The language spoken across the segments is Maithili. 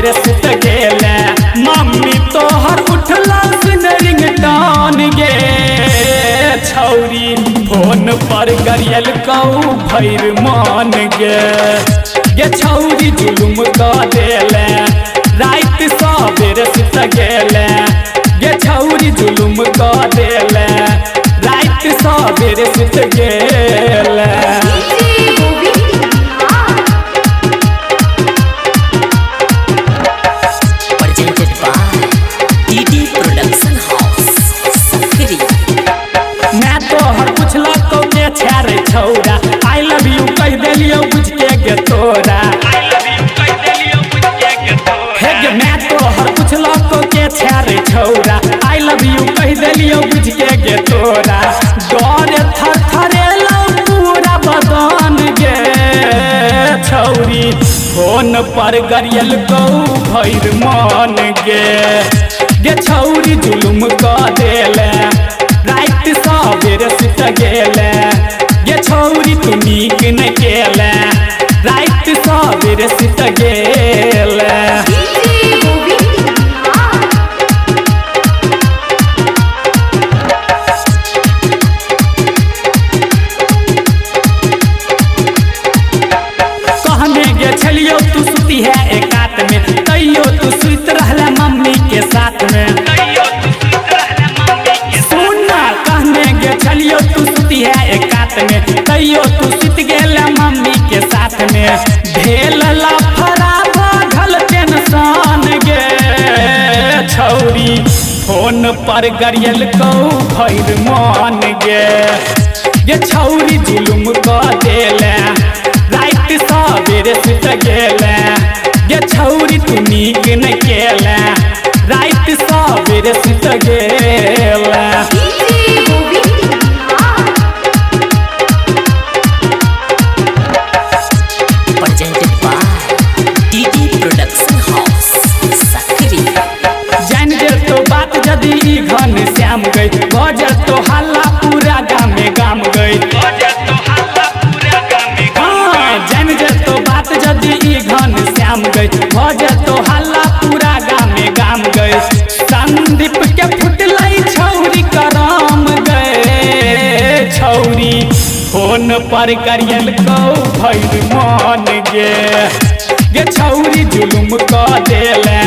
सबेरे सुत गेले। मम्मी तोहर उठला सुन रिंगटोन गे छौरी, फोन पर गरियल कौ भैर मान गे। गे छौरी जुलुम क देले, रात सबेरे सुत गेले। गे छौरी जुलुम क देले, रात सबेरे सुत गेले। Presented by DD Production House, Sakri. मैं तोहर पुछला तो के छे छौरा, I love you कह देलियो बुझ के गे तोरा। हे गे मैं तोहर पुछला तो के छे छौरा, I love you कह देलियो बुझ के गे तोरा। डर थर थरेला पूरा बदन गे छौरी, फोन पर गरियल कौ भैर मान गे। गे छौरी जुलुम क देले, रात सबेरे सुत गेले। गे छौरी तू नीक न केले, रात सबेरे सुत गेले। कहने गे छलियो तू सुती है एकात में, तैयो तू सुत रहला मम्मी के साथ में। सुन कहने गे छलियो तू सुती है एकात में, तैयो तू सुत गेला मम्मी के साथ में। भेल लफड़ा बढ़ल टेंशन गे छौरी, फोन पर गरियल कौ भैर मान गे। गे छौरी जुलुम क देले, रात सबेरे सुत गेले। गे छौरी तू नीक न केले, रात सबेरे सुत गेले। Presented by DD Production House, Sakri. जान जे तो बात जदी ई घन श्याम गई, बजर तो हल्ला पूरा गामे गाम गई। हाँ, जान जे तो बात जदी ई घन श्याम गई, बजर तो हल्ला पूरा गामे गाम गई। संदीप के फुटलै छौरी करम गए छौरी, फोन पर गरियल कौ भैर मान गे। गे छौरी जुलुम क देले,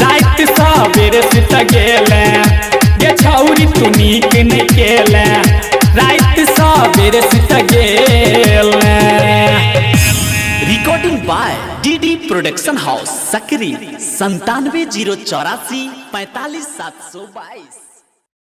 रात सबेरे सुत गेले। गे छौरी तू नीक न केले, रात सबेरे सुत गेले। Recording by DD Production House, Sakri, 97 084 45 722।